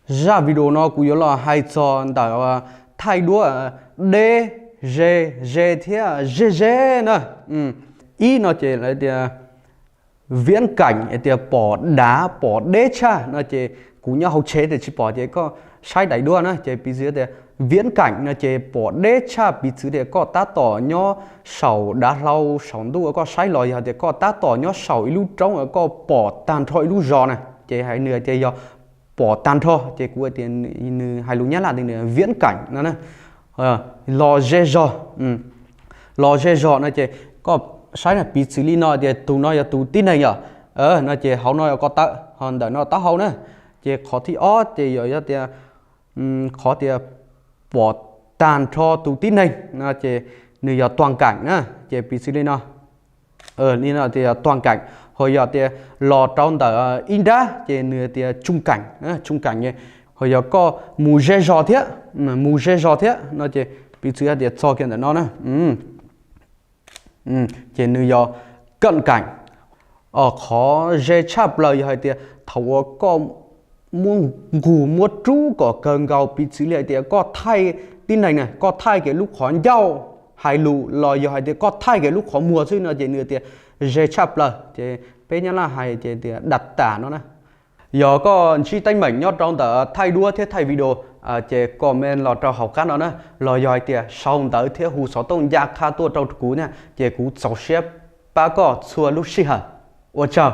Zaj video no kuv yuav los hais txog ntawm thaij duab deb, ze, ze thiab ze ze na. Ib no ces lawv tias viễn cảnh tias pom dav pom deb tshaj no ces kuv nyob hauv tsheb tias tsis pom ces koj saib daim duab na ces piv txwv tias viễn cảnh no ces pom deb tshaj piv txwv tias koj tab tom nyob saum dav hlau saum ntuj koj saib los yog tias koj tab tom nyob saum ib lub roob koj pom tag nrho ib lub zos na ces hais nws tias yog pom tag nrho ces kuv tias nws hais lus Nyab Laj tias viễn cảnh no na, los ze zog, los ze zog no ces koj saib na piv txwv li no tias tus no yog tus tib neeg yom, no ces hauv no yog ko taw ho ntawm no taub hau na, ces qhov thib ob ces yog yog tias qhov tias pom tag nrho tus tib neeg no ces nws yog toàn cảnh na, ces piv txwv li no, li no tias toàn cảnh, ho yog tias los rau ntawm ib nrab ces nws tias trung cảnh, trung cảnh, ho yog koj mus ze zog thiab, mus ze zog thiab no ces piv txwv tias txog kiag ntawm no na ces nws yog cận cảnh. Qhov ze tshaj plaws yog hais tias thaum uas koj muab nqug muab rub kom kawg nkaus piv txwv li hais tias koj thaij tib neeg na koj thaij kiag lub qhov ncauj hais lus los yog hais tias koj thaij kiag lub qhov muag xwb no ces nws tias ze tshaj plaws ces peb Nyab Laj hais ces tias đặc tả no na. Yog koj ntsib teeb meem nyob rau ntawm thaij duab thiab thaij video ces comment los rau hauv qab no na, los yog hais tias sau ntawv thiab hu xov tooj ncaj qha tuaj rau kuv na ces kuv txaus siab pab koj txhua lub sij hawm. Ua tsaug.